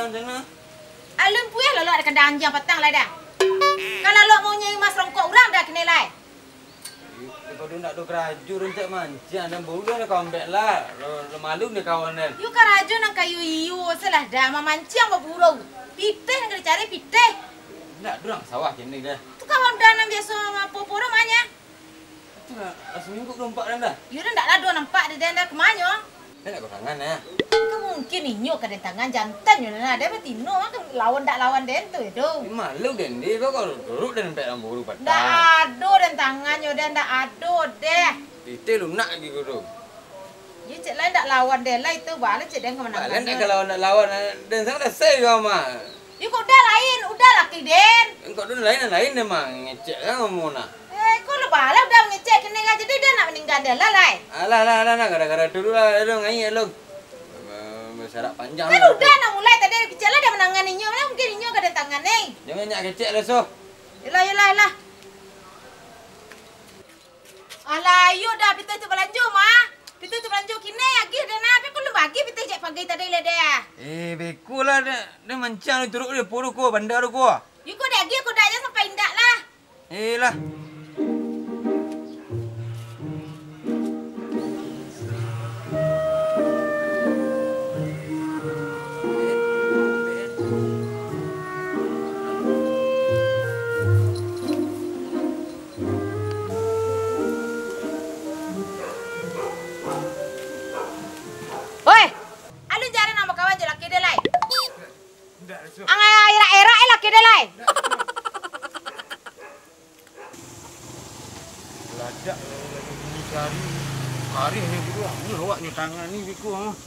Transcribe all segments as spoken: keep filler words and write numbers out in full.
Alun pueh lalok di kandang anjiang patang lai dah. Kan lalok maunyai mas rongkok urang dah kini lai. Iko tu ndak ado karajo, rancak manciang, nan baru dah kambek lah. Lo, lo malu ni kawan den. Yo karajo nan kayo iyo, salah dah mamanciang baburu. Pitih nan ka dicari pitih. Ndak ado urang sawah kini dah. Tu kawan dah nan biaso mapo-po rumahnya. Tu lah, lah saminggu tu nampak den dah. Yo dah ndak lah ado nampak di den dah, ka manyo? Den ndak batangan, eh? Ka mungkin inyo ka den tangan, jantan nyo nah, den batino mah ka lawan dak lawan den tu, itu. Eh, malu den, di ko, ko duduak den pek dalam buru patang. Ndak ado den tangan nyo, den ndak ado deh. Pitih lunak lagi ko tu. Yo cek lai ndak lawan den lah itu, baa lah cek den ka manangan. Baa lah ndak ka lawan, ndak lawan, den sangat selesai ko mah. Yo kok udah lain, udah laki den. Engkau tu lain, lain emang ngecek lah ngomong nah. Eh, kok lo baa lah udah mangecek kini lah, jadi dah nak maningga den lah lai. Alah, alah, alah, alah, gara-gara tu lah, aduh, ngai, aduh. Be-, besarak panjang. Kan udah nak mulai tadi, kecek lah dah manangan inyo lah, mungkin inyo ka den tangan ni. Jangan nyak kecek lah, so. Yolah, yolah, yolah. Alah, ayo dah, pitih tu balanjo mah. Pitih tu balanjo kini, agih dah nah, tapi kok lo bagi pitih jak pagi tadi lah dah. Eh, beko lah, dah, dah manciang turuk dia, puru ko, bandar ko. Yo ko dah agih, ko dah aja sampai indak lah. Eh lah. Oi! Alun jarang nak bakawan jo laki den lai. Indak, Rasul. Ang erak-erak eh laki den lai. Indak, Rasul. Ladak lagi bunyi kari. Karih nyo dulu, ah. Ni awak nyo tangan ni biko, ah.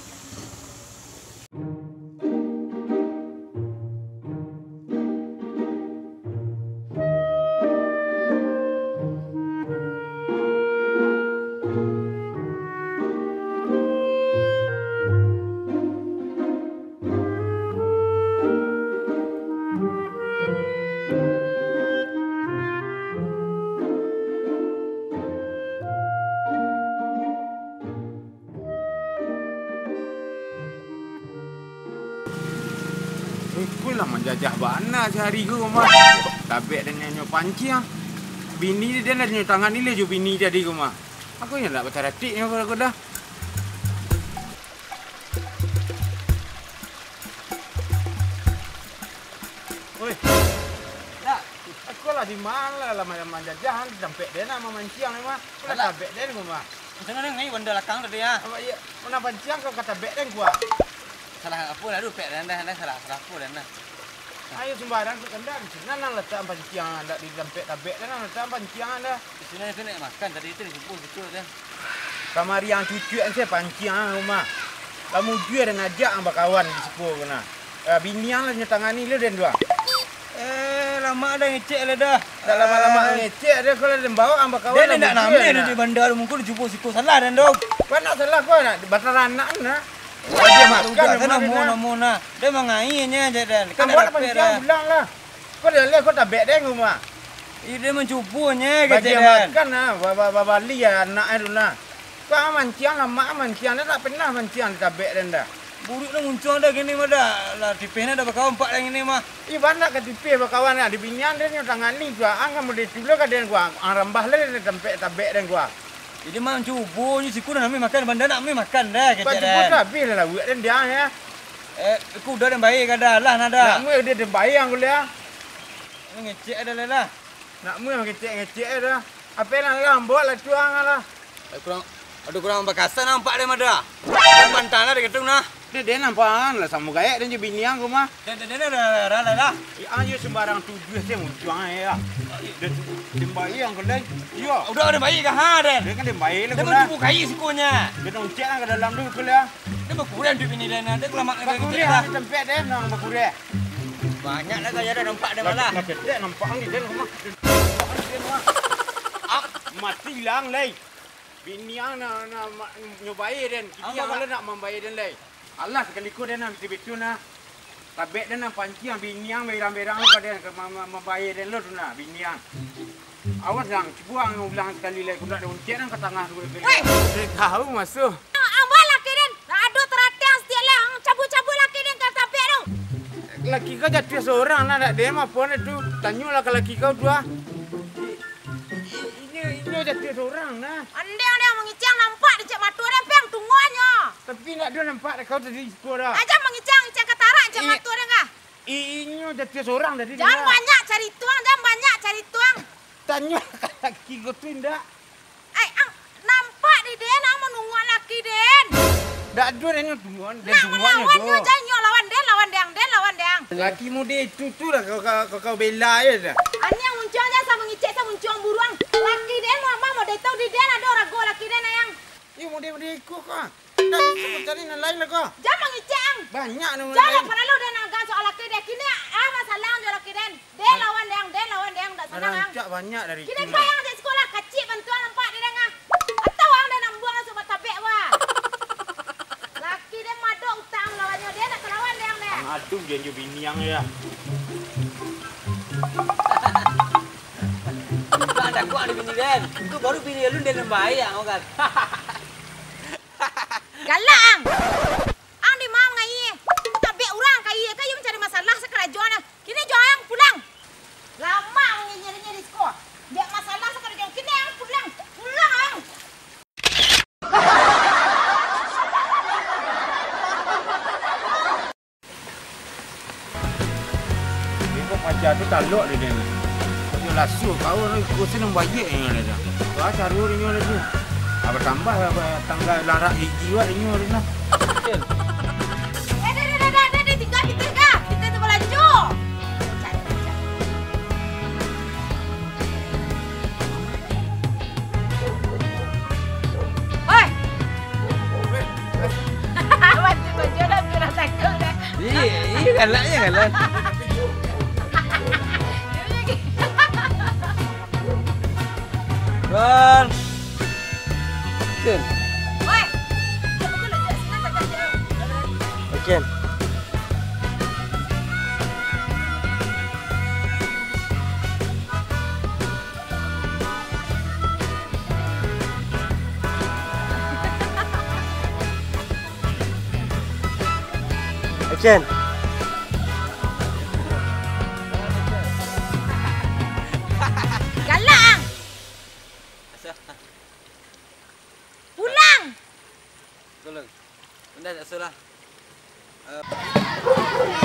Iko lah manjajah bana sahari ko mah. Tabek den nyo panciang. Bini den lah nyo tangani lai jo bini tadi ko mah. Aku nyo ndak bataratik nyo ko dah. Oi. Dak, aku lah di ma lah, lah ma-, manjajah, tampek den nak mamanciang ni mah. Aku lah tabek den ko mah. Macam mana ni banda lakang tadi, ah? Amak iya, mana panciang kau ka tabek den ko, ah? Salah apo lah, duh, pek den dah, dah salah, salah apo den dah. Ayo sumbarang tu kan dah, di sinan lah latak panciang, ndak di tampek tabek den lah latak panciang dah. Di sinan tu nak makan tadi tu, di subuah situ tu. Kamari ang cucuak ang se panciang ang rumah. Lah mujua den ajak ang bakawan di siko ko nah. Eh, bini ang lah nyo tangani lu den tu ah. Eh, lamak dah ngecek lah dah. Dak lamak-lamak ngecek dah, kalau den bawa ang bakawan lah mujua den nah. Di banda tu mungkin dicubo siko salah den tu. Kau nak salah kau nak bataranak nah. Dia makan udah, rumah namo, dia nah. Namo nah. Dia mangainyo je den. Kan ambo nak panciang pulang lah. Kau dah lihat kau tabek den rumah. Ih, dia mancubo nye, kecek den. Bagi makan nah, ba-, ba-, babali ya anak tu nah. Kau manciang lamak manciang, dah tak pernah manciang di tabek den dah. Buruak dah muncuang dah kini mah dah. Lah tipih nah dah bakawan empat dah kini mah. Ih, banyak ka tipih bakawan dah. Di binian dia nyo tangani juaan kan model tu lah ka den gua. Ang rambah lah di tampek tabek den gua. Jadi mah cubo nyo siku dah namo makan, banda nak namo makan dah, kecek den. Cubo tu habis lah lauak den dia ya. Eh, kuda den baik kada lah nah dah. Nak muai udah den baik ang kuliah. Ngecek dah lah lah. Nak muai ngecek-ngecek dah. Apa yang lah buat lah cuang lah. Ada kurang, ada kurang bakasan nampak dia mah dah. Mantang lah dia ketung nah. Dia, dia nampak lah samo gaek dia je bini ang rumah. Dia, dia, dia dah ralai lah. Ya, ayo sembarang tujuh saya muncuang ya. Dia tu, dia baik ang kedai. Iya. Udah ada baik kah ha den? Dia kan dia baik lah. Dia kan cubo kai sikunya. Dia nak ucek lah ke dalam tu kuliah. Dia bakurang duit bini dia nah. Dia kelamak dia bakurang lah. Di tempat dia nang bakurang. Banyak lah gaya dah nampak dia malah. Nak ketek nampak ni dia rumah. Nampak ni dia rumah. Ah, mati hilang lai. Bini ang nak, nak ma-, nyobai den. Kiti ang lah nak mambayar den lai. Alah, sakali ko den nah, bitu-bitu nah. Tabek den nah panciang, bini ang berang-berang lo ka den, ka ma-, ma-, mambayar den lo tu nah, bini ang. Awas ang, cubo ang ulang sakali lai, kundak den uncek ang ka tangah tu. Weh! Tahu masuak. Ang, ang bawa laki den, nak ado taratiang setiap lai, ang cabut-cabut laki den ka tabek tu. Laki kau jatuah sorang nah, dak den apo nah tu. Tanyolah ka laki kau tu ah. I-, i-, inyo, inyo jatuah sorang nah. Andeng, andeng, mangecek ang nampak di cek mato den, peng tunguanyo. Tapi ndak ado nampak dek kau tadi siko dah. Aja mangecek ang, ngecek ang katarak, cek I-, mato den kah? I-, inyo jatuah sorang tadi. Jan banyak carito ang, jan banyak carito ang. Tanyo ka laki kau tu indak. Ai, ang nampak di den, ang manunguak laki den. Dak ado den nyo tunguak, den nak tunguak nyo melawan nyo tu. Jan nyo lawan den, lawan den, den lawan den. Laki mudo itu tu lah kau, kau, kau, kau bela je dah. Ani ang muncuang jan, sa mangecek, sa muncuang buruang. Laki den mah, mah model tu di den, ado rago laki den, ayang. Iyo, model-model iko kah? Dak bisa mancari nan lain lah kah? Jan mangecek ang. Banyak nan lain. Jan lah paralu den ang soal laki den. Kini ah masalah ang jo laki den. Den lawan den, den lawan den, dak sanang ang. Rancak banyak dari kini tu. Kini payah ang dek sikolah, kacik bantuan nampak di den ah. Atau ang den ambuang langsung batabek wah. Laki den madok utang malawannyo, den dak talawan den ang deh. Ang adu den jo bini ang ya. Dak ado kuat di bini den. Itu baru bini alun den lembai ang kan. Galak ang. Ang di ma mangai? Tabek urang ka iyo ka iyo mancari masalah sakarajo nah. Kini jo ang pulang. Lamak manginyir-nyinyir di siko. Biak masalah sakarajo. Kini ang pulang. Pulang ang. Iko paja tu talok dek den. Kok iyo lasu, kau ni kusin nan baiak inyo lai tu. Wah, saru inyo lai tu. Apa tambah, apa tangga larak gigi wak inyo lai tu nah. Eh, dah, dah, dah, dah, dah, dah, tinggal kita, dah. Kita tu balanjo. Oi! Bantu baju dah, tu dah cakap dah. Iya, iya, galak je, galak. Gol. Action. Oi! Action. Action. Galak ang. Pulang. Tolong. Benda tak salah. Eh.